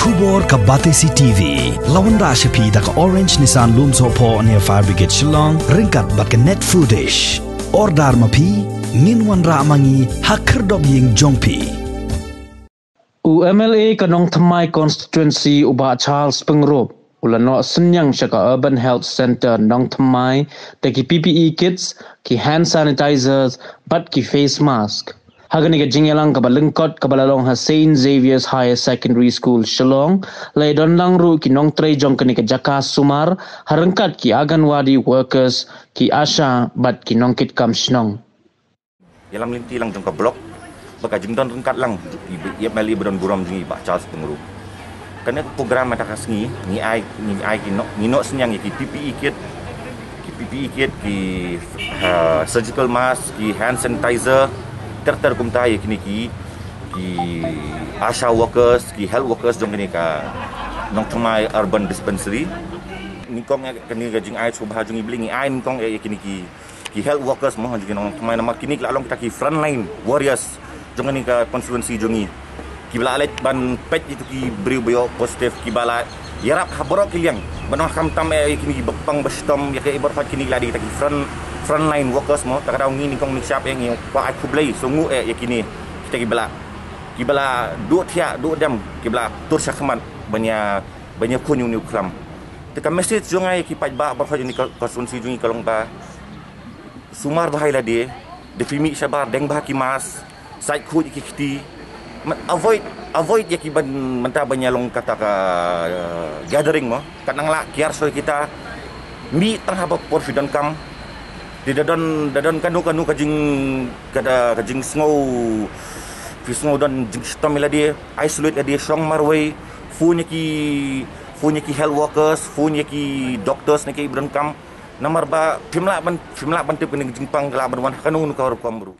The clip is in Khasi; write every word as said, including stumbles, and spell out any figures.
Khubor ka Batesi T V. La wanrah sha phi da ka Orange Nissan Lumsohphoh near Fire Brigade Shillong, ryngkat bad ka Net Foodish. Order ma phi, ngin wanrah ma ngi ha khyrdop ïing jong phi. U M L A ka Nongthymmai Constituency, u Bah Charles Pyngrope, u la noh synñiang sha ka Urban Health Centre Nongthymmai da ki P P E kits, ki hand sanitizers bad ki face mask. Ha kane ka jingïalang kaba lyngkot kaba la long ha Saint Xavier's Higher Secondary School Shillong, la ïadon lang ruh ki nongtrei jong kane ka jaka sumar, ha ryngkat ki Anganwadi workers, ki ASHA bad ki nongkitkam shnong. Ïalam lynti lang jong ka block, ba ka jingdon ryngkat lang i, i M L A ba don burom jong ngi, Bah Charles Pyngrope. Kane ka program mynta ka sngi ngi ai, ngi ai ki noh, ngi noh synñiang ïa ki P P E kit, ki P P E kit, ki, ha, surgical mask, ki hand sanitizer, ter ter kumta ïa kine ki, ki ASHA workers, ki health workers jong kane ka Nongthymmai Urban Dispensary. Nyngkong ïa kane ka jingai sngewbha jong ngi, ba ngi ai nyngkong ïa kine ki, ki health workers mo jong ki Nongthymmai, namar kine ki la long kita ki frontline warriors jong kane ka constituency jong ngi. Kiba la leit ban peit ïa kito ki briew ba ïoh positive, kiba la ïarap ha baroh ki liang. Ban ong khamtam ïa kine kiba pang ba shitom, ïa ki baroh kine ki la dei kita ki front, frontline workers mo. Ta ka daw ngi nyngkong ngi shap ïa ngi kwah ai khublei sngewbha ïa kine kita kiba la, kiba la duh thiah duh dem, kiba la tur shakhmat ban ïa, ban ïakhun ïa une u khlam. Te ka message jong nga ïa ki paidbah baroh jong kane ka constituency jong ngi ka long ba sumar bha ïa lade, da phi mih shabar deng bha ki mask, sait khuid ïa ki kti. Avoid, avoid ïa ki ban, mynta ban ïa long kata ka, eh, gathering mo. Katba nang lah kiar soi kita, mih tang haba por phi donkam. Te da don, da don kano kano ka jing, ka da, ka jingsngew, phi sngew don jingshitom ïa lade, isolate ïa lade shong marwei, phone ïa ki, phone ïa ki health workers, phone ïa ki doctors na kiba donkam. Namar ba phim lah ban, phim lah ban tip kane ka jingpang ka lah ban wan ha kano kano ka rukom ruh.